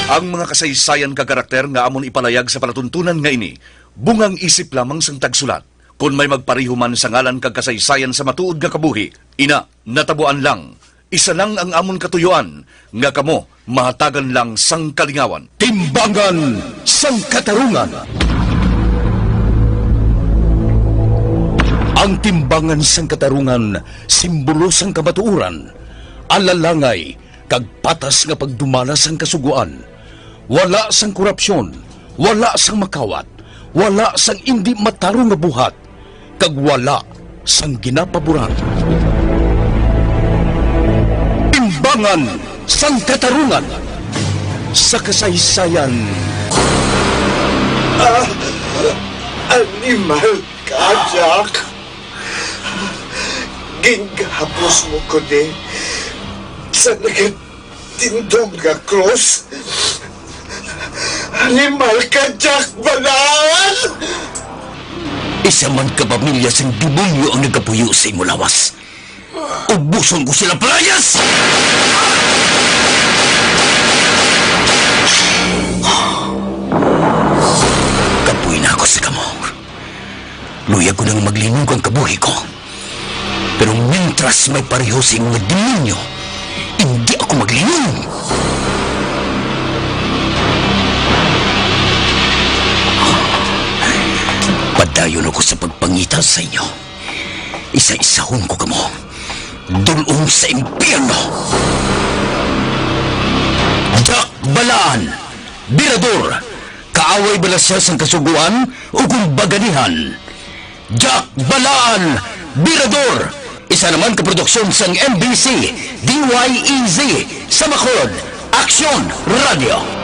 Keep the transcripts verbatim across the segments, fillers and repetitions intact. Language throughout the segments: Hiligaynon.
Ang mga kasaysayan kag karakter nga amon ipalayag sa palatuntunan nga ini, bungang isip lamang sang tagsulat. Kon may magpareho man sa ngalan kag kasaysayan sa matuod nga kabuhi, ina, natabuan lang. Isa lang ang amon katuyoan, nga kamo mahatagan lang sang kalingawan. Timbangan sang Katarungan. Ang timbangan sang katarungan, simbolo sang kamatuoran, alalangay, kag patas nga pagdumala sang Kasugoan. Wala sang korupsyon, wala sang makawat, wala sang indi matarong nga buhat, kag wala sang ginapaboran. Timbangan sang Katarungan sa kasaysayan. Ah, animal ka, Jack. Gingahapos mo ko ni sa nagatindog nga krus. Animal ka, Jack Balaan! Isa man ka pamilya sang demonyo ang nagapuyo sa imo lawas. Ubuson ko sila, palayas! Kapoy na ako sa kamo. Luyag ko nang maglinog ang kabuhi ko. Pero mintras may pareho sa imo nga demonyo, hindi ako maglinog. Padayon ako sa pagpangita sa inyo. Isa-isahon ko kamo. Dul-ong sa impyerno. Jack Balaan, Birador, kaaway bala siya sang Kasugoan o kung baganihan? Jack Balaan, Birador, isa naman ka produksyon sang M B C, D Y E Z, sa Bacolod, Aksyon Radio.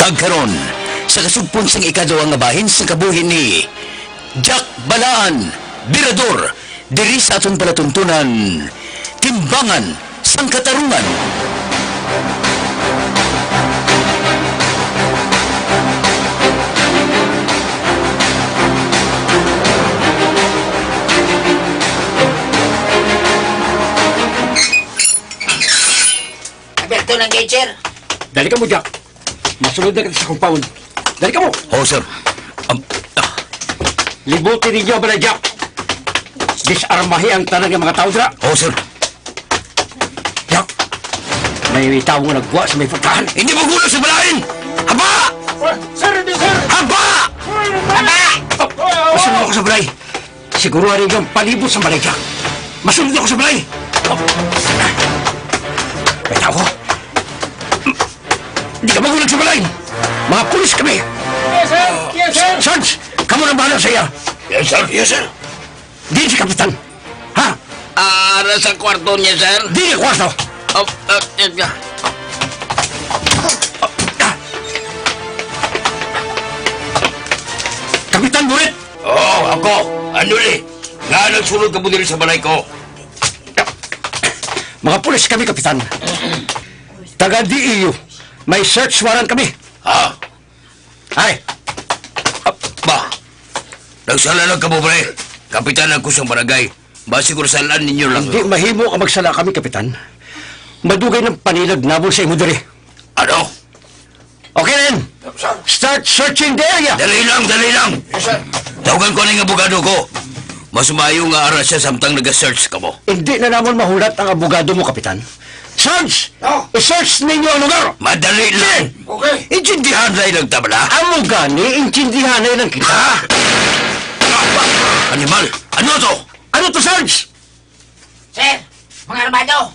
Agkaron, sa kasugpon sang ikaduha nga bahin sang kabuhi ni Jack Balaan, Birador, diri sa aton palatuntunan, Timbangan sang Katarungan. Alberto lang kay sir. Dali ka mo, Jack. Masulod na kita sa compound. Dali ka mo. Oo, sir. Am, ah. Libuti ninyo ang balay, Jack. Disarmahi ang tanan nga mga tao dira. Oo, sir. Jack, may tao nga nagwa sa may putahan. Hindi mo gulo sa balayin! Haba! Sir, hindi, sir! Haba! Haba! Masulod ako sa balay. Siguruhan ninyo ang palibot sa balay, Jack. Masulod ako sa balay. Oh. May tao. Di ka magulang sa balay. Mga pulis kami. Yes, sir. Yes, sir. Sarge, kamo nang bahala sa iya. Yes, sir. Yes, sir. Di si Kapitan. Ha? Ah, ara sa kwarto niya, sir. Di sa kwarto. Oh, ah, yes, sir. Kapitan Burit! Oh, ako, Anuli. Nga nagsulod ka mo diri sa balay ko? Mga pulis kami, Kapitan. Taga D E U. May search warrant kami. Ha? Ay. Ba? Nagsala lang ka mo, pre. Kapitan ako sa barangay. Basi ko nasalaan ninyo lang. Hindi mahimo ang magsala kami, Kapitan. Madugay ng panilag namon sa imo diri. Ano? Okay, then. Sir. Start searching the area. Dali lang, dali lang. Yes, sir. Tawagan ko na yung abogado ko. Mas maayo nga ara siya samtang nag-search ka mo. Hindi na namon mahulat ang abogado mo, Kapitan. Sarge, no, i-search ninyo ang lugar. Madali lang. Sige. Okay. Intindihan na ilang tabla. Amo gani, intindihan na ilang kita. Ha? Animal, ano to? Ano to, Sarge? Sir, mga armado!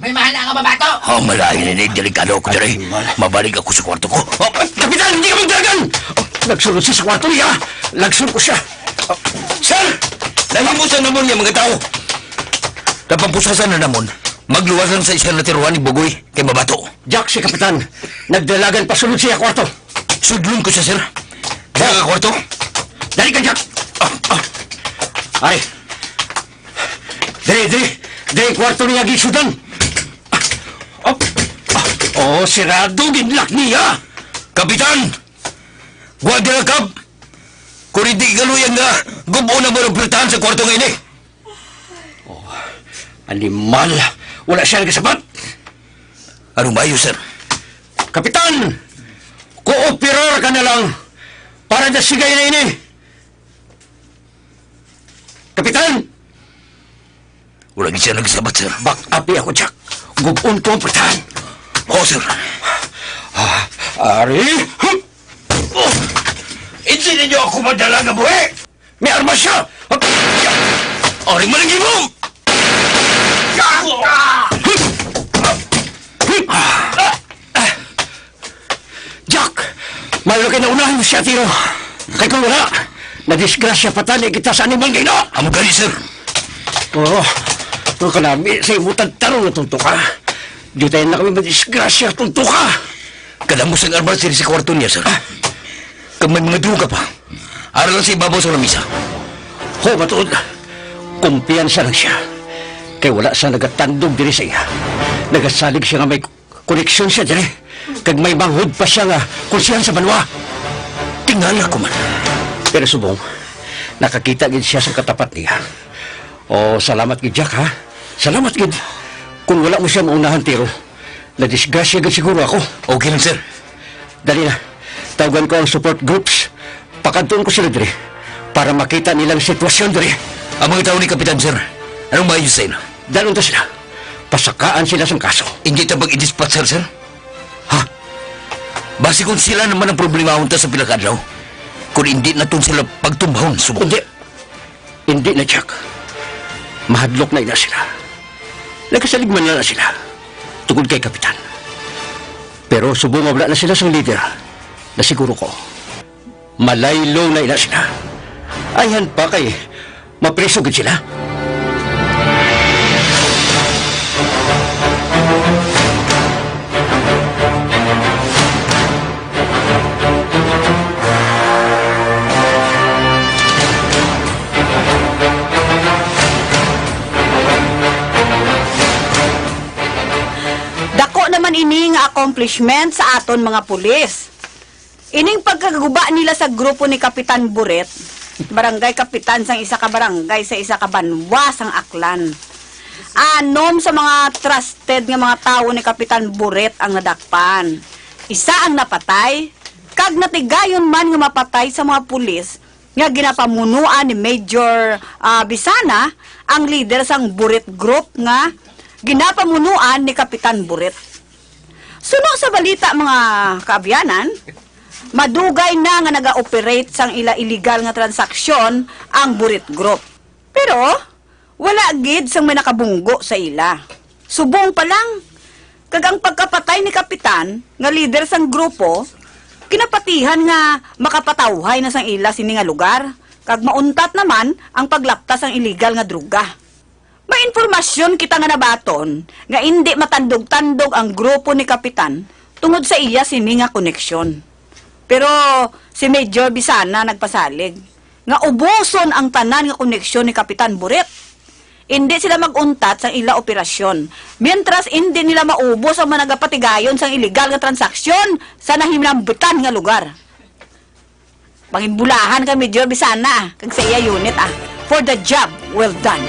May mahala nga babato! Oh, malain ini, delikado ako diri. Ay, mal- Mabalik ako sa kwarto ko. Oh, Kapitan, hindi ka magdalagan! Oh, nagsulod siya sa kwarto niya. Lagson ko siya. Oh, sir! Nahimo sa namon niya, mga tao. Napampusasan na namon. Magluwas lang sa isa na tiruan ni Bugoy kay mabato. Jack, si Kapitan. Nagdalagan pa sulod siya kwarto. Sudlon ko siya, sir. Sa kwarto? Dali ka, Jack! Ah, ah. Ay. Dre, dre, dre, kwarto niya gisudan. Ah, ah, oh, sirado, ginlock niya. Kapitan! Guardia Cab! Kung hindi kaluyang nga, gubo na mo ang plitahan sa kwarto nga ini. Oh, animal! Wala siya nagasabat! Anong maayo, sir? Kapitan! Kooperar ka na lang para dasigay na ini! Kapitan! Wala gid siya nagasabat, sir. Back up ako, Jack. Gubon ko ang plitahan. Oo, sir. Ah, ari! Oh! Hindi ninyo ako madala nga buhi! May armas siya! Ari man ang imong! Jack! Maayo kay naunahan mo siya, tiro. Kay kung wala, nadisgrasya pa tani kita sa animal nga ina! Amo gani, sir. Oo. Ang kalami sa imo tagtarong na tunto ka. Di tayo na kami madisgrasya, tunto ka. Kadamo sang armas diri sa kwarto niya, sir. Ah. Kag may mga droga pa. Ara lang sa ibabaw sa lamisa. Ho, matuod. Kumpiyansa lang siya. Kay wala siya nagatandog diri sa iya. Nagasalig siya nga may koneksyon siya diri. Kag may manghod pa siya nga konsyal sa banwa. Tingala ko man. Pero subong, nakakita gid siya sa katapat niya. Oh, salamat gid, Jack, ha? Salamat gid. Kung wala mo siya maunahan, tiro, nadisgrasya gid siguro ako. Okay lang, sir. Dali na. Tawagan ko ang support groups. Pakadtuon ko sila diri para makita nila ang sitwasyon diri. Ang mga tao ni Kapitan, sir. Anong maayo sa ila? Dalon ta sila. Pasakaan sila sang kaso. Hindi ta pag-i-dispatch, sir, sir? Ha? Basi kung sila naman ang problemahon ta sa pila ka adlaw, kung hindi naton sila pagtumbahon, subong. Hindi. Hindi na, Jack. Mahadlok na ina sila. Nagasalig man na sila tungod kay Kapitan. Pero subong nga wala na sila sang leader, nasiguro ko, malaylo na ina sila. Ayhan pa kay mapriso gid sila. accomplishment sa aton mga pulis. Ining pagkaguba nila sa grupo ni Kapitan Buret, barangay kapitan sang isa ka barangay sa isa ka banwa sang Aklan. Anom sa mga trusted nga mga tawo ni Kapitan Buret ang nadakpan. Isa ang napatay, kag natigayon man nga mapatay sa mga pulis nga ginapamunuan ni Major, ah, Bisana, ang lider sang Buret Group nga ginapamunuan ni Kapitan Buret. Suno sa balita, mga kaabyanan, madugay na nga naga-operate sang ila illegal nga transaksyon ang Buret Group. Pero wala gid sang may nakabunggo sa ila. Subong pa lang, kag ang pagkapatay ni Kapitan nga lider sang grupo, ginapatihan nga makapatawhay na sang ila sini nga lugar, kag mauntat naman ang paglapta sang illegal nga droga. May impormasyon kita nga nabaton nga indi matandog-tandog ang grupo ni Kapitan tungod sa iya sini nga koneksyon. Pero si Major Bisana nagpasalig nga ubuson ang tanan nga koneksyon ni Kapitan Buret. Indi sila mag-untat sang ila operasyon, mientras indi nila maubos ang mga nagapatigayon sang iligal nga transaksyon sa nahinambutan nga lugar. Panginbulahan kay Major Bisana kag sa iya unit, ah, for the job well done.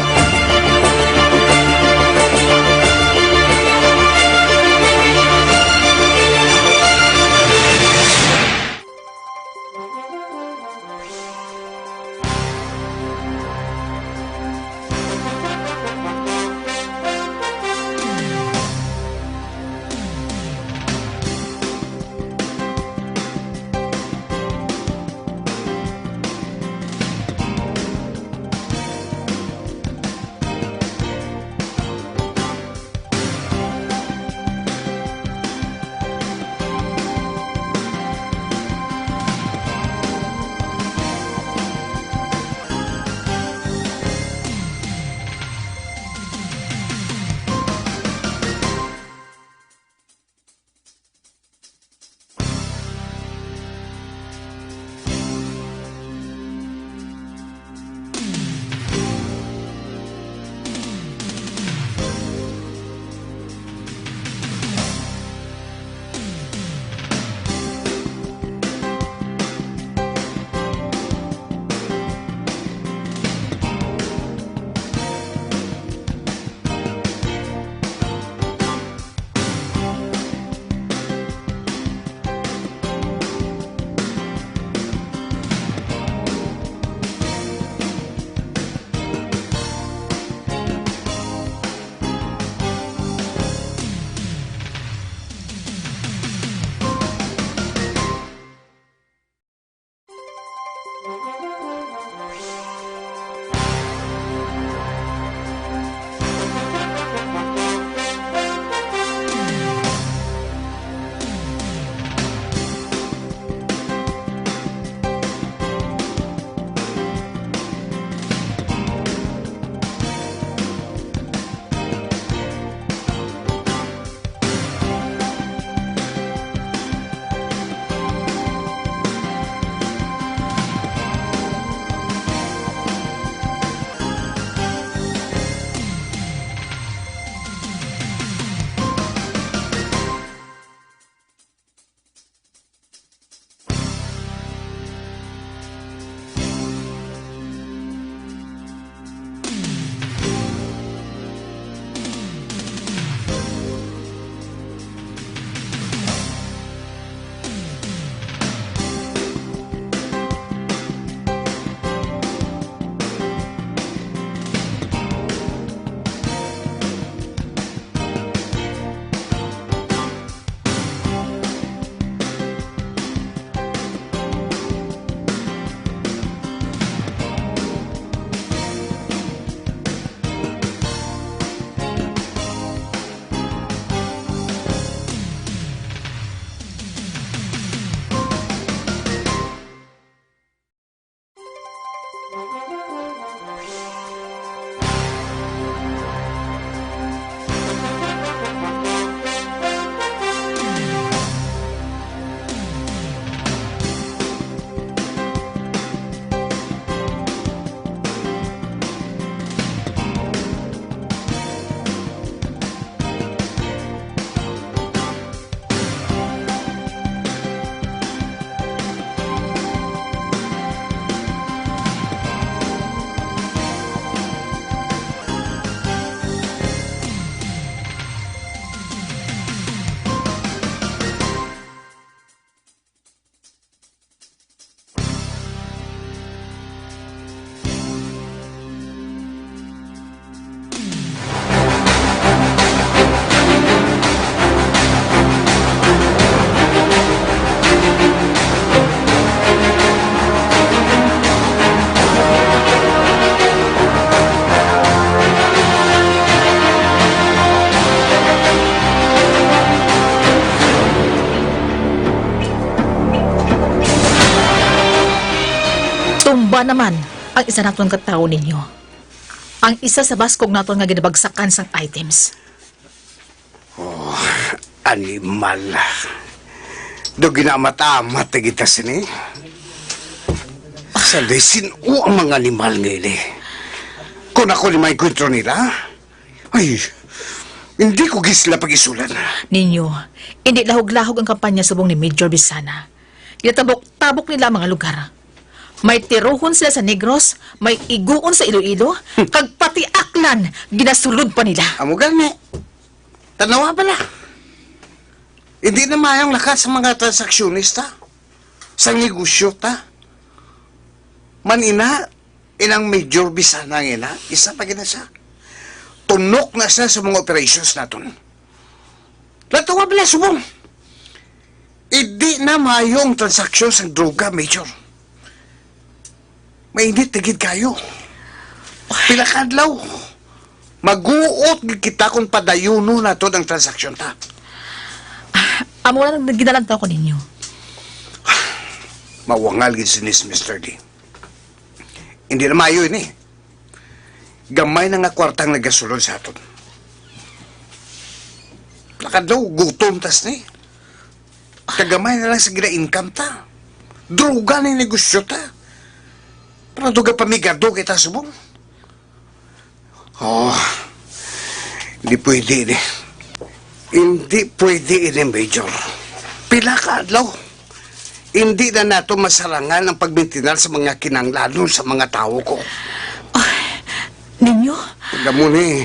Amo naman ang isa naton ka tawo ninyo. Ang isa sa baskog naton nga ginabagsakan sang items. Oh, animal. Do ginamat-amat na kita sini. Sa sin-o ang mga animal nga ini? Kung ako ni maengkwentro nila, ay, hindi ko gid sila pag-isulan. Ninyo, hindi lahog-lahog ang kampanya subong ni Major Bisana. Ginatabok-tabok nila ang mga lugar. May tirohon sila sa Negros, may iguon sa Iloilo, kag pati Aklan, ginasulod pa nila. Amo gani. Tanawa bala. Hindi na maayong lakat sa mga transaksyones ta, sa negosyo ta. Man ina, inang Major Bisana nga ina, isa pa gina siya. Tunok na siya sa mga operations naton. Tanawa bala, subong. Hindi na maayo ang transaksyon sang droga, Major. Mainit na gid kayo. Pila ka adlaw. Maguot gid kita kung padayunon nato ang transaksyon ta. Amo lang ang ginalantaw ko ninyo. Mawangal gid sini si Mister D. Hindi na maayo ini. Gamay na nga kwarta ang nagasulod sa aton. Lakad daw, gutom tas ni. Kagamay na lang sa gina-income ta. Droga na yung negosyo ta. Para duga pamigado kita subong. Oh, hindi pwede ini. Hindi pwede ini, Major. Pila ka adlaw? Hindi na nato masarangan ang pagmintinar sa mga kinahanglanon sa mga tawo ko. Ay, ninyo? Gamuni.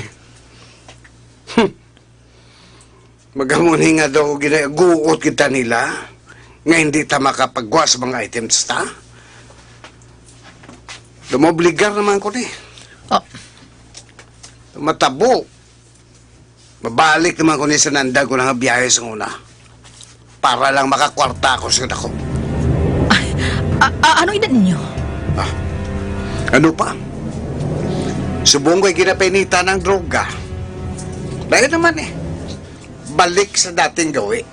Hmm. Magamuni nga daw ginaguot kita nila nga hindi ta makapagwa sa mga items ta. Dumobligar naman ko ni. Oh. Matabo. Mabalik naman ko ni sa nandag ko nga biyahe sa una. Para lang makakwarta ako sa dako. Ay, a- a- ano ina ninyo? Ah, ano pa? Subong ko'y ginapainitan ng droga. Dahil naman eh, balik sa dating gawi.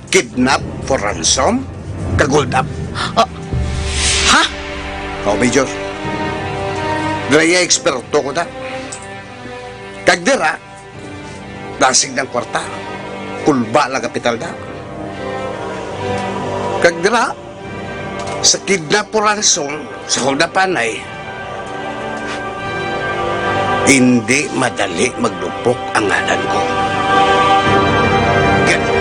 Kidnap for ransom, kag hold up. Ah, ha? Oh, Major. Dira eksperto ko ta. Kag dira, dasig ng kwarta. Kulba lang kapital na. Kag dira, sa kidnap o ransom, sa hold up anay, hindi madali maglupok ang ngalan ko. Gan-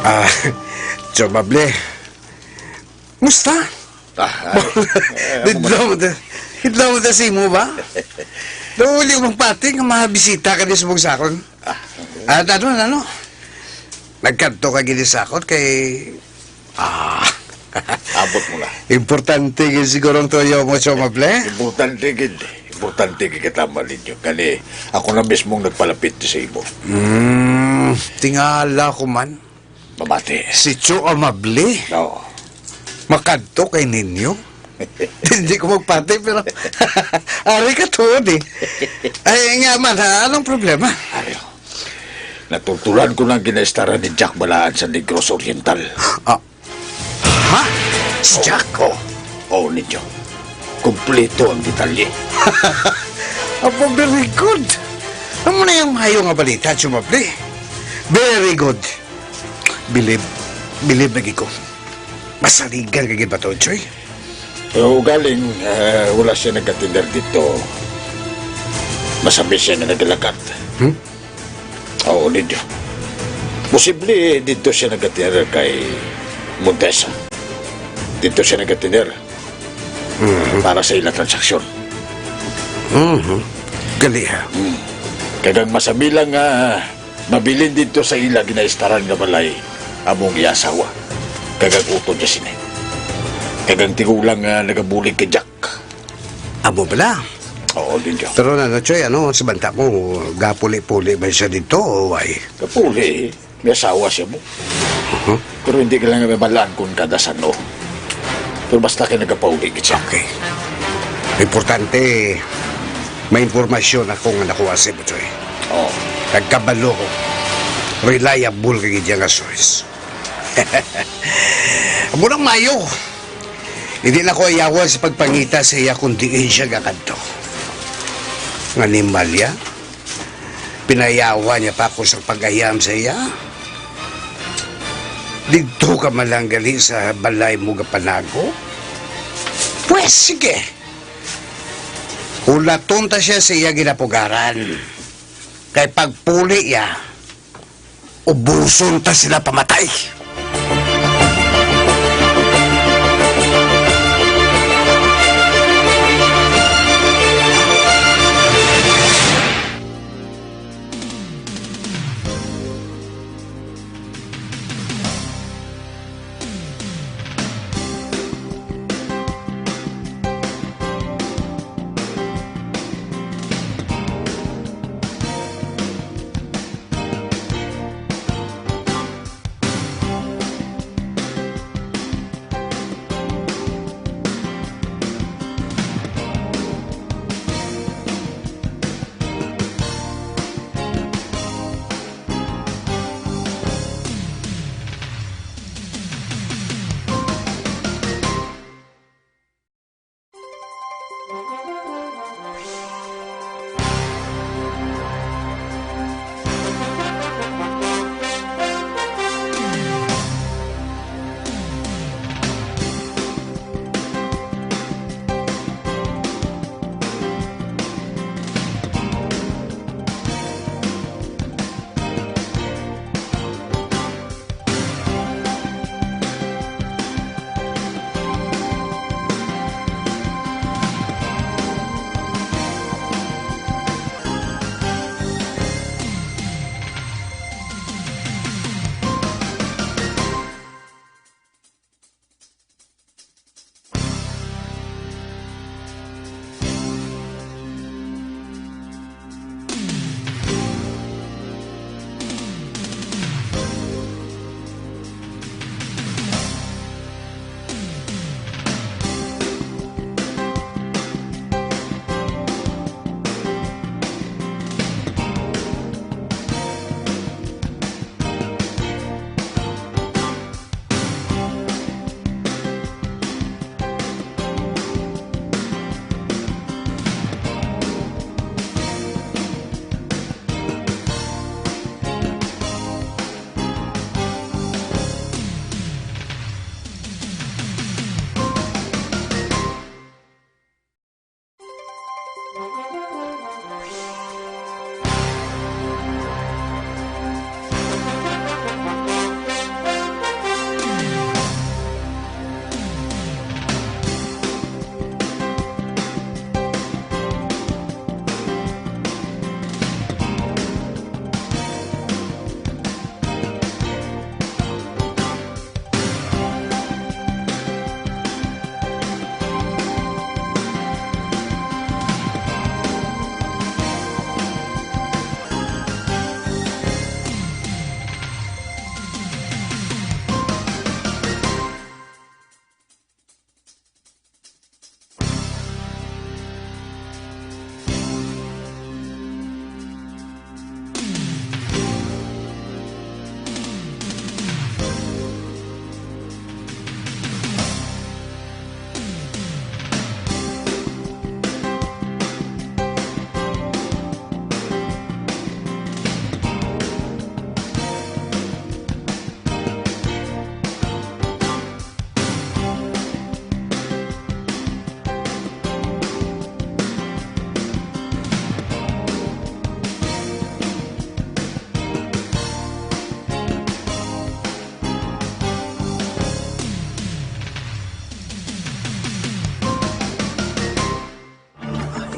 Ah, Chomable. Musta? Ah, ay, eh, didlaw mo da, didlaw mo da sa imo ba? Nauli ko magpati nga mga bisita ka di sa bugsakon. Ah, ano, ano? Nagkadto ka gini sa akon kay, ah, abot mo na. Importante gid siguro ang tuyo mo, Chomable. Importante gid. Importante gid katama ninyo. Kani, ako na mismong nagpalapit sa imo. Hmm, tingala ko man. Mabati. Si Cho Amable? Oo. Makadto kay ninyo? Hindi ko magpati, pero ari ka tuod eh. Ay, nga man, ha? Anong problema? Ari, natultulan ko ng ginaistaran ni Jack Balaan sa Negros Oriental. Ah. Ha? Si Jack? Oo. Oo, ninyo. Kompleto ang detalye. Apo, very good. Amo na yung mayo nga balita, Chomable. Very good. Bilib, bilib lagi ko. Masaligan ka gid ba to, Choy? Eh, ugaling, eh, wala siya nagkatiner dito. Masabi siya nga nagalakat. Hmm? Oo, ninyo. Posible, eh, dito siya nagkatiner kay Montesa. Dito siya nagkatiner Mhm. para sa ilang transaksyon. Mhm. Gali, ha? Hmm. Kag ang masabi lang nga mabilin dito sa ila ginaistaran nga balay among iya asawa. Kag ang utod niya sini. Kag ang tigulang nga nagabulig kay Jack. Amo bala? Oo, Linjo. Pero na, na, Choy, ano, sa banta mo, gapuli-puli ba siya dito, o ay? Kapuli, may asawa siya mo. Huh? Pero hindi ka lang mabalaan kung kada sano. Pero basta kay nagapauli gid siya. Okay. Importante, may impormasyon ako nga nakuha si Butoy. Oo. Nagkabalo ko. Reliable ka gid nga source. Amo nang mayo. Hindi na ko ayawan sa pagpangita sa iya kung diin siya gakadto. Nga ni Malia, pinayawan niya pa ako sa pag-ayam sa iya. Didto ka man lang gali sa balay mo gapanago? Pwes, sige. Hulaton ta siya sa iya ginapugaran. Kay pagpuli iya, ubuson ta sila pamatay.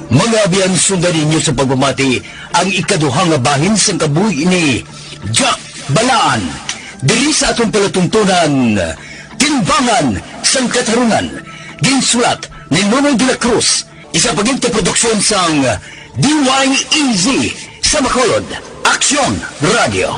Mga abyan, sundan ninyo sa pagpamati ang ikaduha nga bahin sang kabuhi ni Jack Balaan diri sa aton palatuntunan, Timbangan sang Katarungan. Ginsulat ni Nonoy de la Cruz. Isa pa gid ka produksyon sang D Y E Z sa Bacolod. Aksyon Radio.